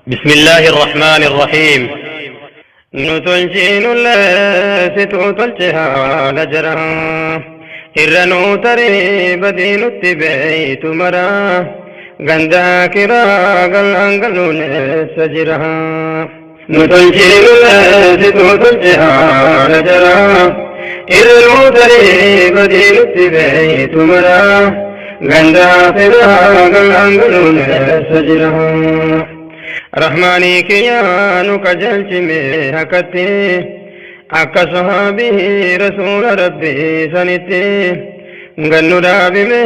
بسم الله الرحمن الرحيم. Nu tolchiinullee situu tolche haala jara, irra nuu tarii badii nutti beeytu mara, gandaa kiraa galaan galuun eessa jira? Nu tolchiinullee situu tolche haala jara, irra nuu tarii badii nutti beeytu mara, gandaa kiraa galaan galuun eessa jira? Rahmaanii kiyyaa nu qajeelchime hakkatti, akka sahaabii rasuula rabbii sanitti gannu dhaabime,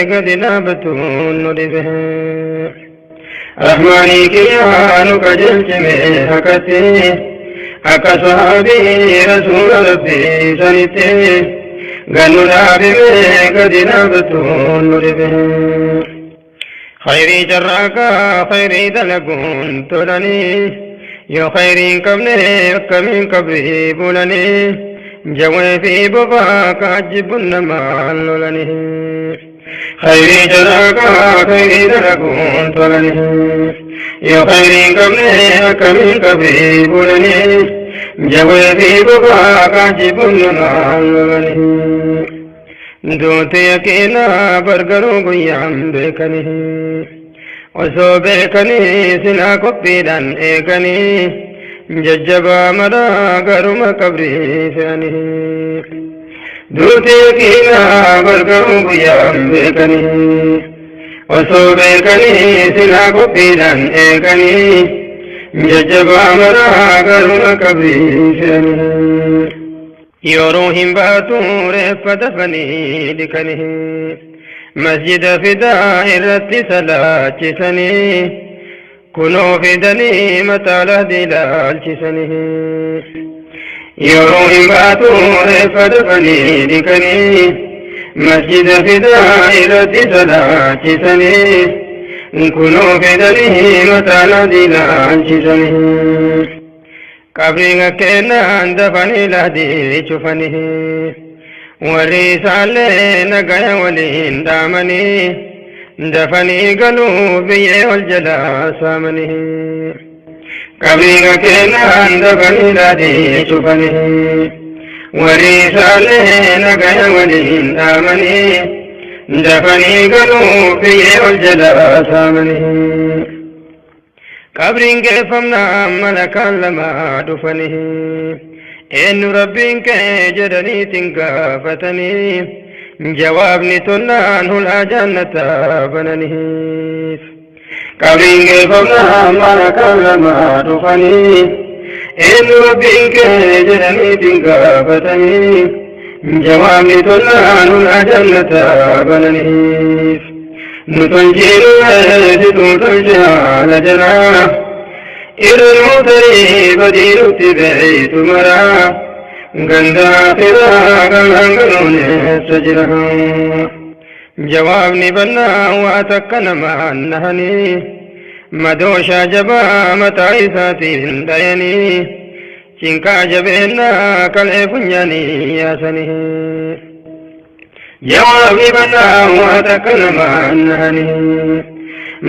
gadi dhaabatuun nu dhibe. Rahmaanii kiyyaa nu qajeelchime hakkatti, akka sahaabii rasuula rabbii sanitti gannu dhaabime, gadi dhaabatuun nu dhibe. Khayrii carraaqaa, khayrii dalaguun tolanii, yoo khayrii hin qabne akkamiin qabrii bulanii? Jawwee fi bofaa kaajjibbuun namaan lolanii. Khayrii carraaqaa, khayrii dalaguun tolanii, yoo khayrii hin qabne akkamiin qabrii bulanii? Jawwee fi bofaa kaajjibbuun namaan lolanii. Duuti yaqiinaa bargaruu guyyaan beekanii, osoo beekanii silaa qophiidhaan eeganii, jajjabaa maraa garuma qabrii fe'anii. Duuti yaqiinaa bargaruu guyyaan beekanii, osoo beekanii silaa qophiidhaan eeganii, jajjabaa maraa garuma qabrii fe'anii. Yeroo hin baatu reeffa dafanii dhiqanii, masjida fidaa irratti salaachisanii, kunoo fidanii mataa lahdi ilaalchisanii. Yeroo hin baatu reeffa dafanii dhiqanii, masjida fidaa irratti salaachisanii, kunoo fidanii mataa lahdi ilaalchisanii. Qabriin kennaan dafanii lahdii cufanii, warri isaallee nagaya waliin dhaamanii, dafanii galuu biyyee ol jalaa saamanii. Qabriin kennaan dafanii lahdii cufanii, warri isaallee nagaya waliin dhaamanii, dafanii galuu biyyee ol jalaa saamanii. Qabriin geeffamnaan malakaan lama dhufanii, eenyu rabbiin kee jedhaniitiin gaafatanii, jawaabni tollaan hulaa jannataa bananiif. Qabriin geeffamnaan malakaan lama dhufanii, eenyu rabbiin kee jedhaniitiin gaafatanii, jawaabni tollaan hulaa jannataa bananiif. Nu tolchiinu situu tolche haala jaraa, irra nuu tarii badii nutti beeytu maraa, gandaa firaa galaan galuun eessa jira? Jawaabni bannaa waa takka namaan nahanii, madooshaa jabaa mataa isaatiin dhayanii, cinqaa jabeennaa kalee funyaanii yaasanii. Jawaabni bannaa waa takka namaan nahanii,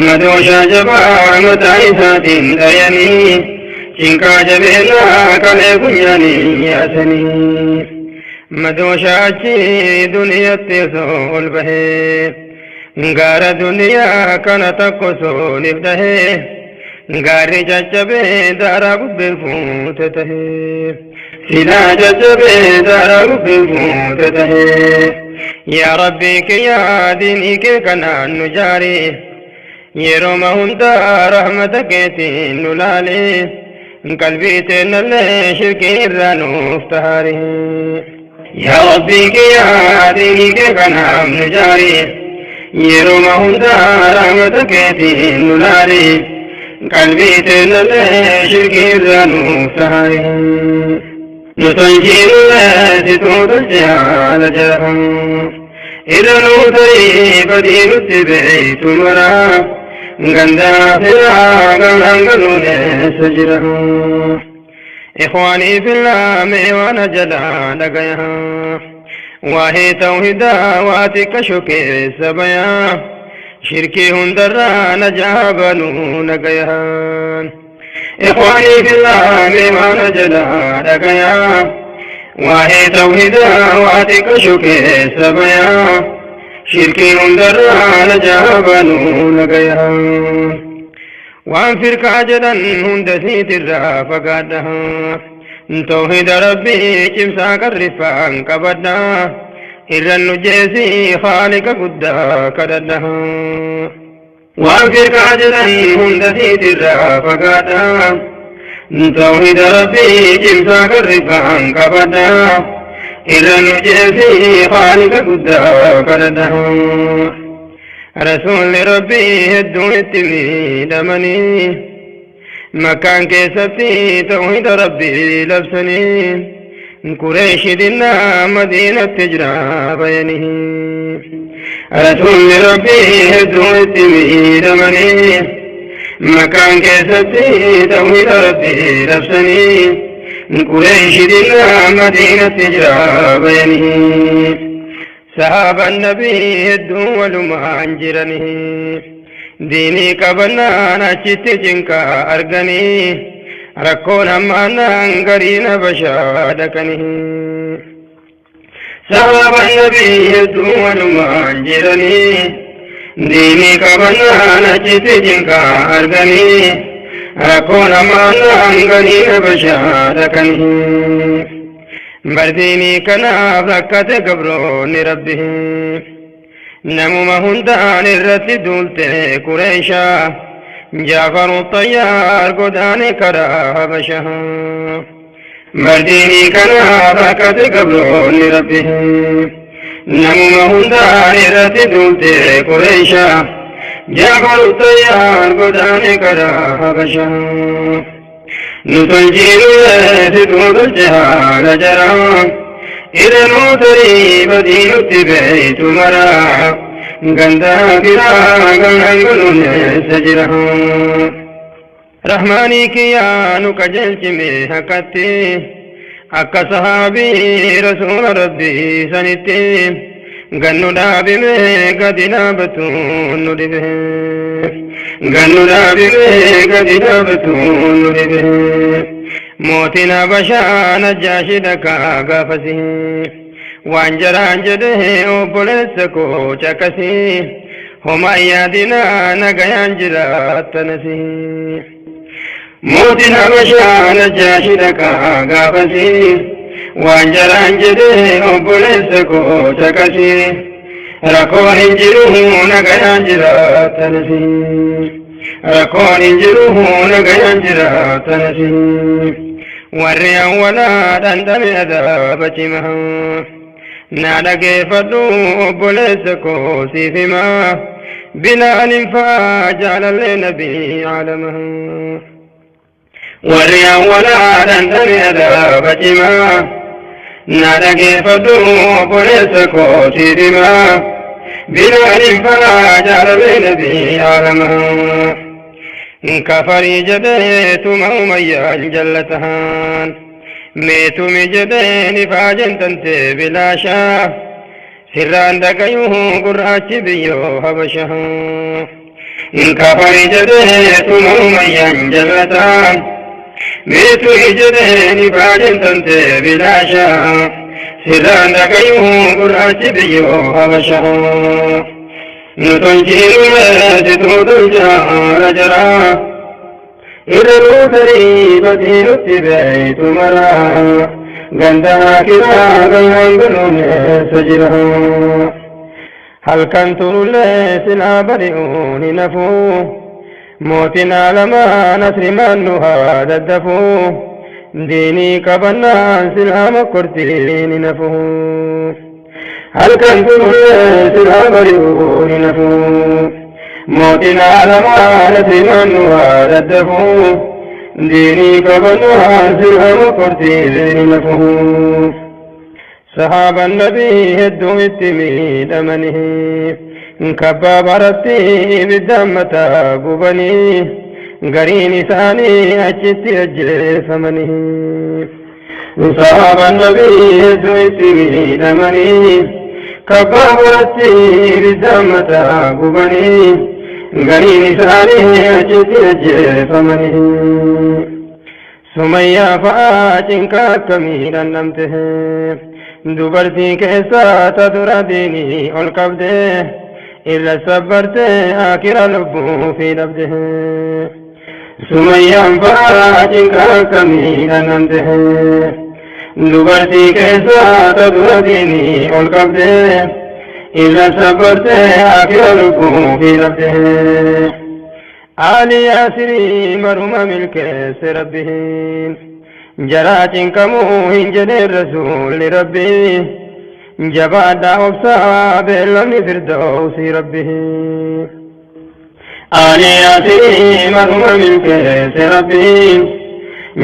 madooshaa jabaa mataa isaatiin dhayanii, cinqaa jabeennaa kalee funyaanii yaasanii. Madooshaa achi duniyatti osoo ol bahee, gaara duniyaa kana tokko osoo nif dhahee, gaarri caccabee daaraa bubbeen fuute tahee. Silaa caccabee daaraa bubbeen fuute tahee. Yaa Rabbii kiyyaa, diinii kee kanaan nu jaari, yeroo hundaa rahmata keetiin nu laali, qalbii teennallee shirkii irraa nuuf tahaari. Yaa Rabbii kiyyaa, diinii kee kanaan nu jaari, yeroo hundaa rahmata keetiin nu laali, qalbii teennallee shirkii irraa nuuf tahaari. Nu tolchiinullee situu tolche haala jara, irra nuu tarii badii nutti beeytu maraa, gandaa firaa galaan galuun eessa jira? إخواني في الله، ميوان جلا دقيا واهي توحيدا واتك شكي سبيا، shirkii hundarraa najaa banuu nagayaan. إخواني في الله ما نجلا دقيا واهي توحيدا واتك شكي سبيا شركي هندرا نجابنو نقيا وان فرقا جدا هند سيت الرافقادها توحيد ربي كمسا كالرفان كبدا إرن جيسي خالق قدا كددها وان فرقا جدا هند سيت الرافقادها توحيد ربي كمسا كالرفان كبدا إرن جيسي خالق قدا كددها رسول ربي هدو اتمي مكان كيستي توحيد ربي لبسني قريش دينا مدينة تجرى بينه رسول ربي هدو اتمي مكان كيستي توحيد ربي لبسني قريش دينا مدينة تجرى بينه صحاب النبي الدول ما انجرني ديني كبنا نشت جنكا أرغني ركون همانا انغرين بشادكني صحاب النبي الدول ما انجرني ديني كبنا نشت جنكا أرغني ركون همانا انغرين بشادكني برديني كنا ركت قبرون ربه نمو هندان الرت دولت قريشا جعفر الطيار قدان كرا حبشا برديني كنا ركت قبرون ربه نمو هندان الرت دولت قريشا جعفر الطيار قدان كرا حبشا نتنجيل تدود الجهال جرا إذا نوتري بدين اتبعت مرا غندا كرا غنغن سجرا رحماني كيانو كجلت مهكتي أكا صحابي رسول ربي سنتي غنو دابي مهكتنا بتون ندبه غنو دابي مهكتنا بتون ندبه موتنا بشان جاشي دكا غفسي وانجران جده وبولسكو چكسي هما يادنا نغيان جراتنسي موتنا بشان جاشي دكا غفسي وانجران جده وبولسكو چكسي ركون انجروه نغيان جراتنسي ركون انجروه نغيان جراتنسي وريا ولا دندم أذابتما نادك فدو بولسكو سيفما بلا فاجعل لنبي عالمه وريا ولا دندم أذابتما نادك فدو بولسكو سيفما بلا فاجعل لنبي عالمه كفري جديت موميا جلتهان ميتو مجدين فاجن تنتي بلا شا سران دقيوه قرآت بيو حبشه كفري جديت موميا جلتهان ميتو مجدين فاجن تنتي بلا شا سران دقيوه قرآت بيو حبشه نتنجيل تدود الجهال جرا إذا نوتري بدين اتبعت مرا غندا كرا غنغن سجرا هل كنت ليس العبرئون نفو موتنا لما نسر من هذا الدفو ديني كبنا سلام كرتين نفو هل كنت ليس العبرئون نفو موتنا لما نسر من هذا الدفو ديني كبنا سلام كرتين نفو صحاب النبي هدو التمي دمنه كباب رتي بالدمة قبني قرين ثاني أجت أجل فمنه صحاب النبي هدو التمي دمنه كباب رتي بالدمة قبني Gariin isaanii achitti ajjeefamanii. Sumayyaa fa'aa cinqa akkamii dhandhamte? Dubartii keessaa ta dura diinii ol qabde, irra sabbarte, akira lubbuu fi dhabde. Sumayyaan fa'aa cinqa akkamii dhandhamte? Dubartii keessaa ta dura diinii ol qabde, irra sabbarte, akira lubbuu fi dhabde. Ali Yaasirii maruma milkeesse Rabbiin. Jaraa cinqamuu hin jedheen Rasuulli Rabbii. Jabaadhaa, obsaa, beellamni firdawsii Rabbii. Ali Yaasirii maruma milkeesse Rabbiin.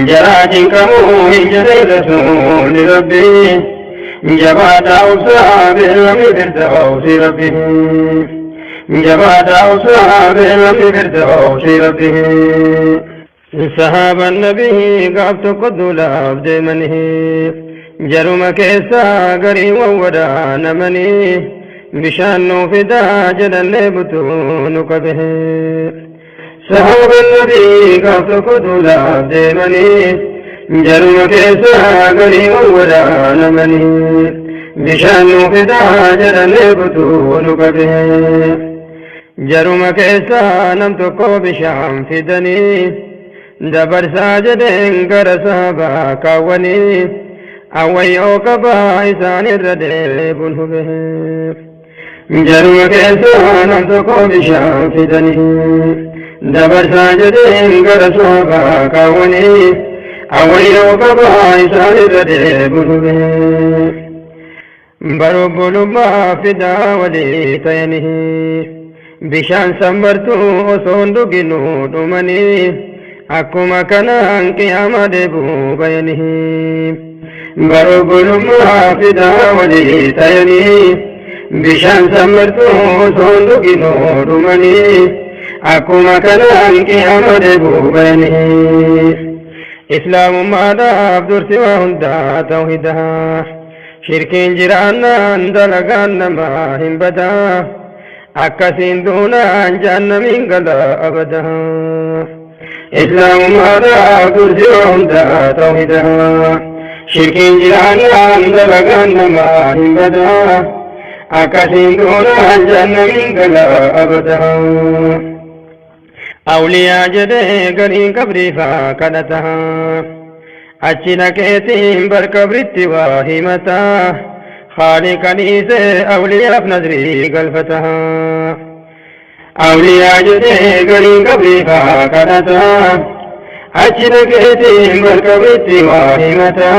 Jaraa cinqamuu hin jedheen Rasuulli Rabbii. Jabaadhaa, obsaa, beellamni firdawsii Rabbii. Jabaadhaa, obsaa, beellamni firdawsii Rabbii. Sahaabaan Nabii gaaf tokko duulaaf deemanii, jaruma keessaa garii wawwadaanamanii, bishaan nuu fidaa jedhannee butuu nu qabe. Sahaabaan Nabii gaaf tokko duulaaf deemanii, jaruma keessaa garii wawwadaanamanii, bishaan nuu fidaa jedhannee butuu nu qabe. Jaruma keessaa nam tokko bishaan fidanii dabarsaa jedheen gara sahabaa kaawwanii, awwayyoo qabaa isaanirra deebuun hube. Jaruma keessaa nam tokko bishaan fidanii dabarsaa jedheen gara sahabaa kaawwanii, awwayyoo qabaa isaanirra deebuun hube. Barobbolummaa fidaa walii ta'anii bishaan sammartuu osoo hin dhuginuu dhumanii, akkuma kanaan qiyaama deebuu bayanii. Barobbolummaa fidaa walii ta'anii bishaan sammartuu osoo hin dhuginuu dhumanii, akkuma kanaan qiyaama deebuu bayanii. Islaamummaadhaaf dursi waa hundaa tawhidaa. Shirkiin jiraannaan dalagaan namaa hin badaa. Akkasiin duunaan jahannamiin gala abadaa. Islaamummaadhaaf dursi waa hundaa tawhidaa. Shirkiin jiraannaan dalagaan namaa hin badaa. Akkasiin duunaan jahannamiin gala abadaa. Awliyaa jedhee gariin qabriifaa kadhata. Achi dhaqeetiin bar qabritti waa himata. Haaliqa dhiisee awliyaaf nazrii galfata. Awliyaa jedhee gariin qabriifaa kadhata. Achi dhaqeetiin bar qabritti waa himata.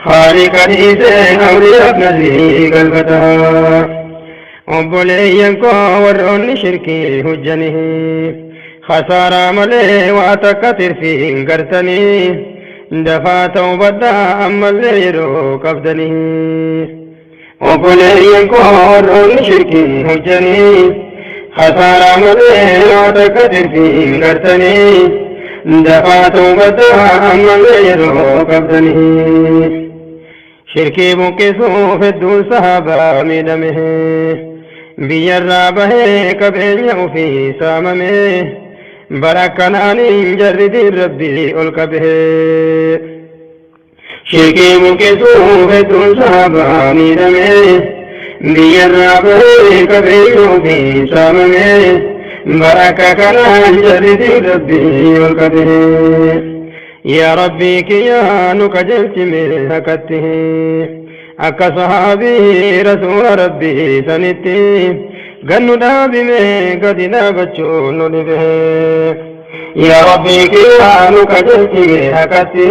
Haaliqa dhiisee awliyaaf nazrii galfata. Obboleeyyan koo, warroonni shirkii hojjanii khasaaraa malee waa takka tirfii hin gartanii, dafaa ta'ubadhaa ammallee yeroo qabdanii. Obboleeyyan koo, warroonni shirkii hojjanii khasaaraa malee waa takka tirfii hin gartanii, dafaa ta'ubadhaa ammallee yeroo qabdanii. Shirkii buqqisuuf hedduun sahabaa miidhame. Biyyarraa bahee qabeenya ofii saamame. Bara akkanaaniin jarri diin Rabbii ol qabe. Shirkii buqqisuuf hedduun sahabaa miidhame. Biyyarraa bahee qabeenya ofii saamame. Bara akka kanaan jarri diin Rabbii ol qabe. Yaa Rabbii kiyyaa, nu qajeelchime hakatti, akka sahaabii Rasuula Rabbii sanitti gannu dhaabime, gadi dhaabachuu nu dhibe. Yaa Rabbii kiyyaa, nu qajeelchime hakatti,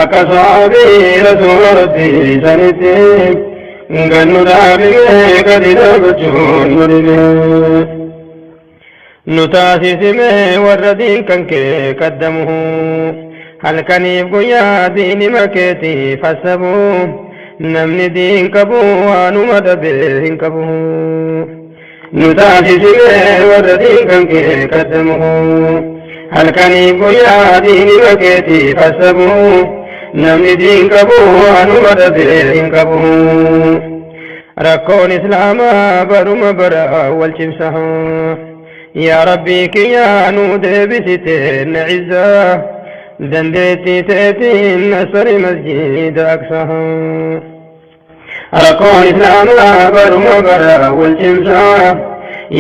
akka sahaabii Rasuula Rabbii sanitti gannu dhaabime, gadi dhaabachuu nu dhibe. Nu taasisime warra diin kan kee kaddamu, halkaniif guyyaa diinima keetiif hassabu. Namni diin qabu waanuma dhabe hin qabu. Nu taasisime warra diin kan kee kaddamu, halkaniif guyyaa diinima keetiif hassabu. Namni diin qabu waanuma dhabe hin qabu. Rakkoon Islaamaa baruma bara wal cimsa. Yaa Rabbii kiyyaa nuu deebisite na izzaa dandeettii teetiin nasri masjida Aqsaa. Rakkoon Islaamaa baruma bara wal cimsaa.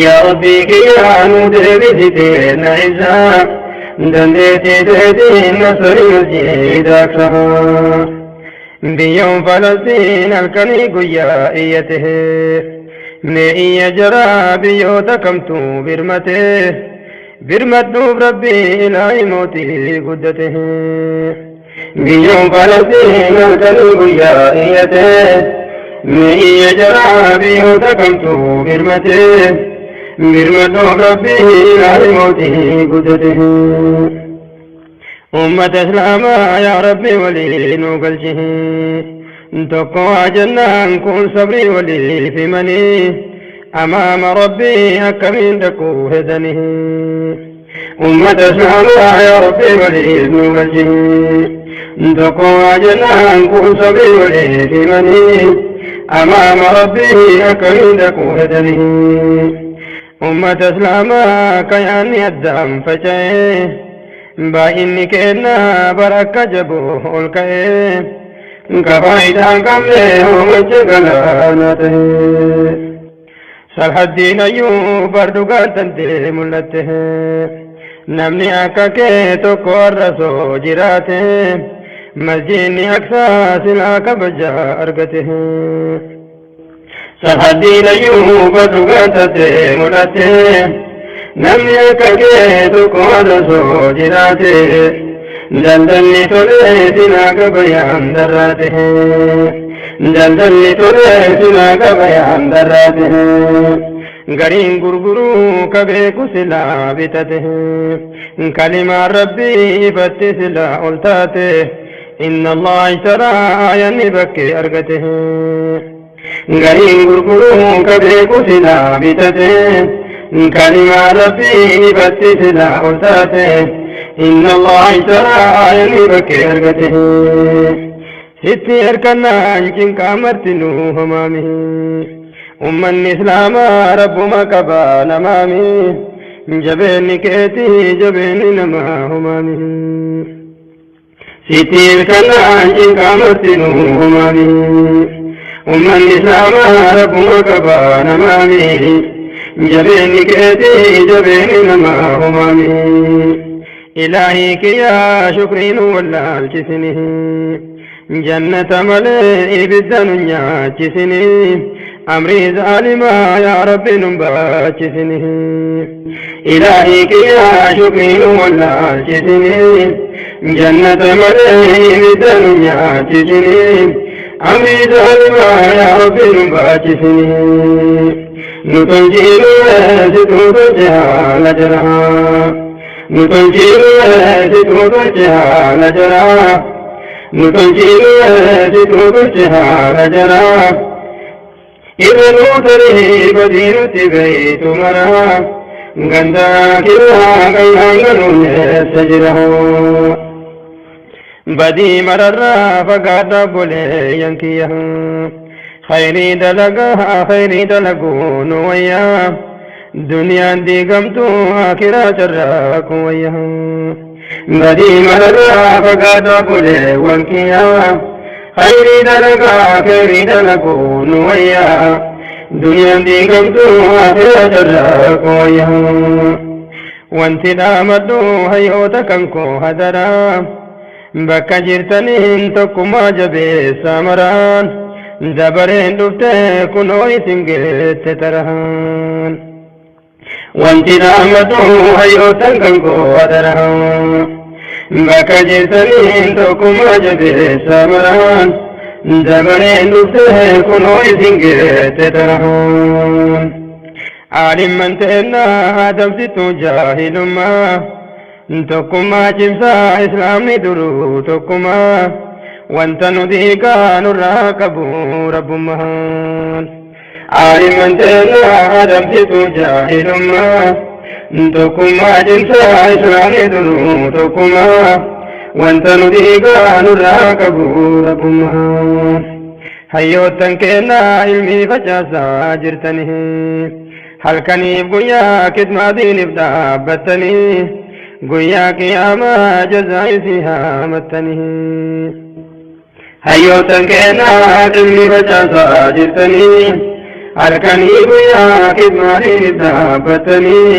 Yaa Rabbii kiyyaa nuu deebisite na izzaa dandeettii teetiin nasri masjida Aqsaa. Biyyoon Falastiin halkanii guyyaa iyyate, mee iyya jaraa biyyoota kamtu birmate? Birmadhuuf Rabbii ilaahi mootii guddate. Biyyoon Falastiin halkanii guyyaa iyyate, mee iyya jaraa biyyoota kamtu birmate? Birmadhuuf Rabbii ilaahi mootii guddate. Ummata Islaamaa yaa Rabbi walii nu galchi, tokko waa jennaan kun sabrii waliif himanii amaama Rabbii akkamiin dhaquu hedanii. Ummata Islaamaa yaa Rabbi walii nu galchi, tokko waa jennaan kun sabrii waliif himanii amaama Rabbii akkamiin dhaquu hedanii. Ummata Islaamaa kayaanni addaan faca'ee, baay'inni kennaa barakka jabu ol ka'ee, ka faayidaan qabne hoomacha galaana ta'e. Salhaddiin ayyuu bar dhugaan tantee mul'atte, namni akka kee tokko har'asoo jiraate, masjidni Aqsaa silaa kabaja argate. Salhaddiin ayyuu bar dhugaan tantee mul'atte, namni akka kee tokko har'asoo jiraate, daldalli tolee silaa gabayaan darraate. Daldalli tolee silaa gabayaan darraate. Gariin gurguruu ka beeku silaa bitate, kalimaan Rabbii ifatti silaa ol taate, inna Allah ishtaraa aayanni bakkee argate. Gariin gurguruu ka beeku silaa bitate, kalimaan Rabbii ifatti silaa ol taate, inna Allah ishtaraa aayanni bakkee argate. Sitti hirkannaan cinqaa marti nu homaami. Ummanni Islaamaa Rabbuma qaba namaami. Jabeenni keetii jabeenni namaa homaami. Sitti hirkannaan cinqaa marti nu homaami. Ummanni Islaamaa Rabbuma qaba namaami. Jabeenni keetii jabeenni namaa homaami. Ilaahii kiyyaa shukrii nu wallaalchisini. Jannata malee ibidda nu nyaachisini. Amrii zaalimaa yaa Rabbi nu baachisini. Ilaahii kiyyaa shukrii nu wallaalchisini. Jannata malee ibidda nu nyaachisini. Amrii zaalimaa yaa Rabbi nu baachisini. Nu tolchiinu situu tolche haala jaraa. Nu tolchiinu situu tolche haala jaraa. Nu tolchiinu situu tolche haala jaraa. Irra nuu tarii badii nutti beeytu maraa. Gandaa kiraa qayyaan galuun eessa jira? Badii mararraa fagaadha obboleeyyan kiyya. Khayrii dalagaa khayrii dalaguu nu wayyaa. Duniyaan diigamtu akiraa carraaquu wayyaa. Badii mararraa fagaadha obboleewwan kiyya. Khayrii dalagaa khayrii dalaguu nu wayyaa. Duniyaan diigamtu akiraa carraaquu wayyaa. Wanti dhaamadhu hayyoota kan koo hadaraa. Bakka jirtaniin tokkummaa jabeessaa maraan, dabareen dhufte kunoo isin geette taraan. Wanti dhaamadhu hayyootan kan koo hadaraa. Bakka jirtaniin tokkummaa jabeessaa maraan, dabareen dhufte kunoo isin geette taraan. Aalimman teennaa adamsitu jaahilummaa. Tokkummaa cimsaa Islaamni duruu tokkummaa, wanta nu diigaa nurraa qabu Rabbummaan. Aalimman teennaa adamsitu jaahilummaa. Tokkummaa cimsaa Islaamni duruu tokkummaa, wanta nu diigaa nurraa qabu Rabbummaan. Hayyoottan kennaa ilmii facaasaa jirtanii. Halkaniif guyyaa kidmaa diiniif dhaabbattanii guyyaa qiyaamaa jazaa isii haamattanii. Hayyootan keenyaa dhimmi facaasaa jirtanii halkanii guyyaa kidmaa diiniif dhaabbattanii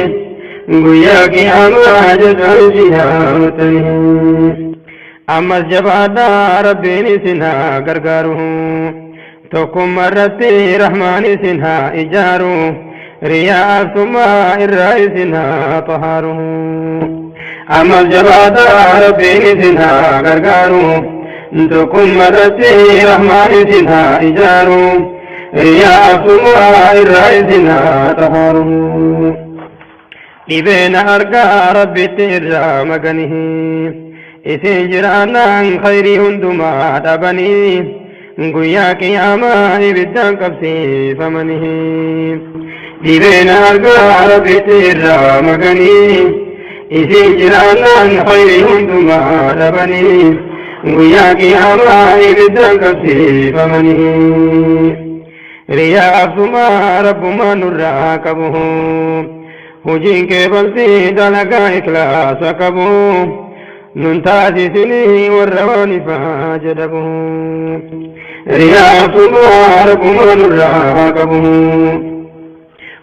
guyyaa qiyaamaa jazaa isii haamattanii. Ammas jabaadhaa, Rabbiin isin haa gargaaru. Tokkummaa irratti Rahmaan isin haa ijaaru. Riyaa absummaa irraa isin haa xahaaru. Ammas jabaadhaa, Rabbiin isin haa gargaaru. Tokkummaa irratti Rahmaan isin haa ijaaru. Riyaa absummaa irraa isin haa xahaaru. Dhibeena argaa Rabbitti irraa maganii. Isin jiraannaan khayrii hundumaa dhabanii guyyaa qiyaamaa ibiddaan qabsiifamanii. Dhibeena argaa Rabbitti irraa maganii. Isin jiraannaan khayrii hundumaa dhabanii guyyaa qiyaamaa ibiddaan qabsiifamanii. Riyaa absumaa Rabbumaa nurraa qabu. Hojiin kee baltii dalagaa ikhlaasa qabu. Nun taasisinii warra waan ifaa jedhamu. Riyaa absumaa Rabbumaa nurraa qabu.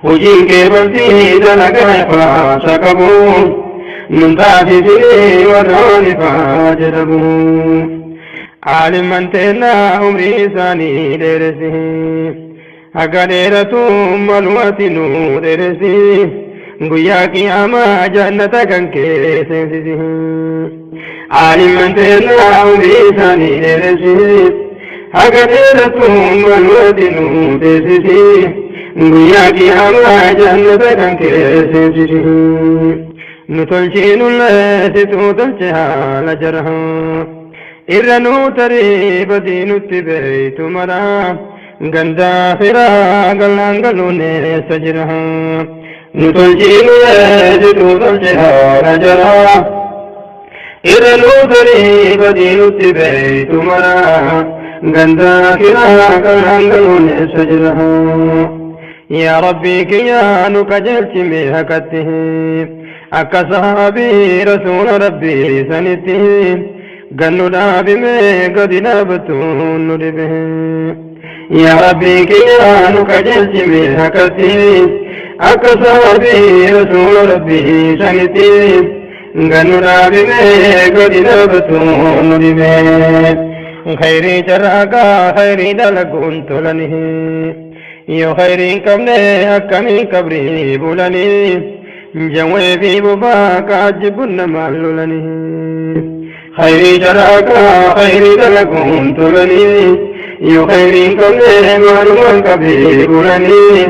Hojiin kee baltii dalagaa ikhlaasa qabu. Nun taasisinii warra waan ifaa jedhamu. Aalimman teennaa umrii isaanii dheeresi. Haga dheeratu maluwati nu dheeresi. Guyyaa qiyaamaa jannata kan kee seensisi. Aalimman teennaa umrii isaanii dheeresi. Haga dheeratu maluwati nu dheersisi. Guyyaa qiyaamaa jannata kan kee seensisi. Nu tolchiinullee situu tolche haala jara. Irra nuu tarii badii nutti beeytu mara. Ganda firaa galaan galuun eessa jira? Nu tolchiinullee situu tolche haala jara. Irra nuu tarii badii nutti beeytu mara. Ganda firaa galaan galuun eessa jira? Yaa Rabbii kiyyaa, nu qajeelchi mee haqatti. Akka sahaabii Rasuula Rabbii sanitti gannu dhaabimee gadi dhaabatu nu dhibe. Yaa Rabbii kiyyaa, nu qajeelchi mee haqatti. Akka sahaabii Rasuula Rabbii sanitti gannu dhaabimee gadi dhaabatu nu dhibe. Khayrii carraaqaa khayrii dalaguun tolanii. Yoo khayrii hin qabne akkamiin qabrii bulanii? Jawwee fi bobaa kaajibun namaan lolanii. Khayrii carraaqaa khayrii dalaguun tolanii. Yoo khayrii hin qabne maalumaan qabrii bulanii?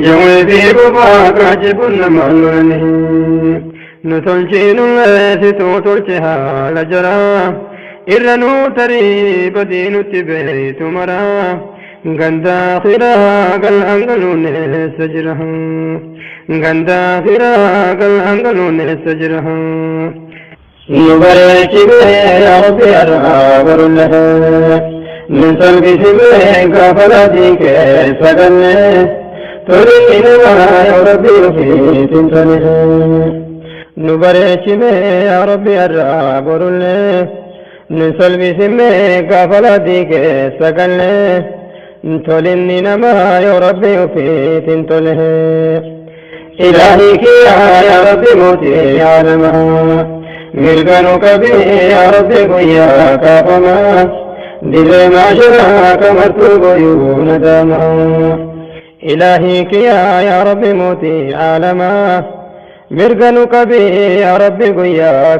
Jawwee fi bobaa kaajibun namaan lolanii. Nu tolchiinullee situu tolche haala jaraa. Irra nuu tarii badii nutti beeytu maraa. Ganda firaa galaan galuun eessa jira? Ganda firaa galaan galuun eessa jira? Nu bareechimee yaa Rabbi har'aa barullee. Nun salphisimee gaafa laatii keessa galle. Tolii namaa yaa Rabbi ofiitiin tole. Nu bareechimee yaa Rabbi har'aa borullee. Nun salphisimee gaafa laatii keessa galle. Tolinni namaa yoo Rabbi ofiitiin tole. Ilaahii kiyyaa yaa Rabbi mootii aalamaa. Mirga nu qabii yaa Rabbi guyyaa kaafamaa. Dirree maasharaa kamartuu boyuu nadaamaa. Ilaahii kiyyaa yaa Rabbi mootii aalamaa. Mirga nu qabii yaa Rabbi guyyaa.